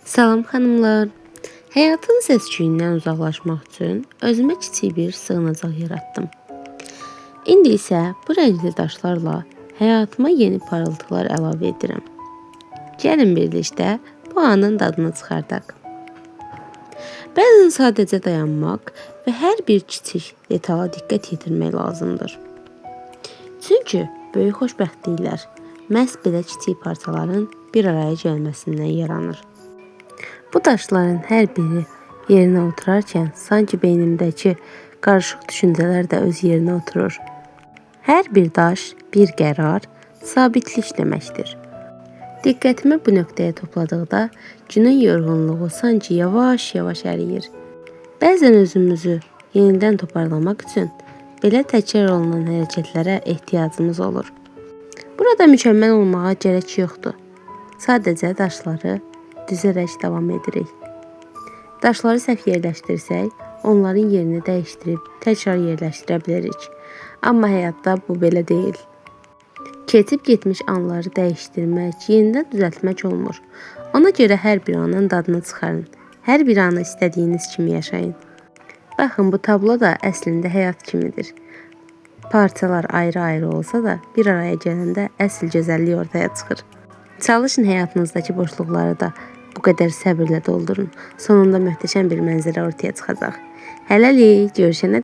Salam xanımlar. Həyatın səs-küyündən uzaqlaşmaq üçün özümə kiçik bir sığınacaq yaratdım. İndi isə bu rəngli daşlarla həyatıma yeni parıltılar əlavə edirəm. Gəlin birlikdə bu anın dadını çıxardaq. Bəzən sadəcə dayanmaq və hər bir kiçik detala diqqət yetirmək lazımdır. Çünki böyük xoşbəxtliklər məhz belə kiçik parçaların bir araya gəlməsindən yaranır. Bu daşların hər biri yerinə oturarkən sanki beynimdəki qarışıq düşüncələr də öz yerinə oturur. Hər bir daş bir qərar, sabitlik deməkdir. Diqqətimi bu nöqtəyə topladıqda günün yorğunluğu sanki yavaş-yavaş əriyir. Bəzən özümüzü yenidən toparlamaq üçün belə təkrar olunan hərəkətlərə ehtiyacımız olur. Burada mükəmməl olmağa gərək yoxdur. Sadəcə daşları düzərək davam edirik. Daşları səhv yerləşdirsək, onların yerini dəyişdirib təkrar yerləşdirə bilərik. Amma həyatda bu belə deyil. Keçib getmiş anları dəyişdirmək, yenidən düzəltmək olmur. Ona görə hər bir anın dadını çıxarın. Hər bir anı istədiyiniz kimi yaşayın. Baxın, bu tablo da əslində həyat kimidir. Parçalar ayrı-ayrı olsa da bir araya gələndə əsl gözəllik ortaya çıxır. Çalışın həyatınızdakı boşluqları da bu qədər səbirlə doldurun. Sonunda möhtəşəm bir mənzərə ortaya çıxacaq. Hələlik, görüşənə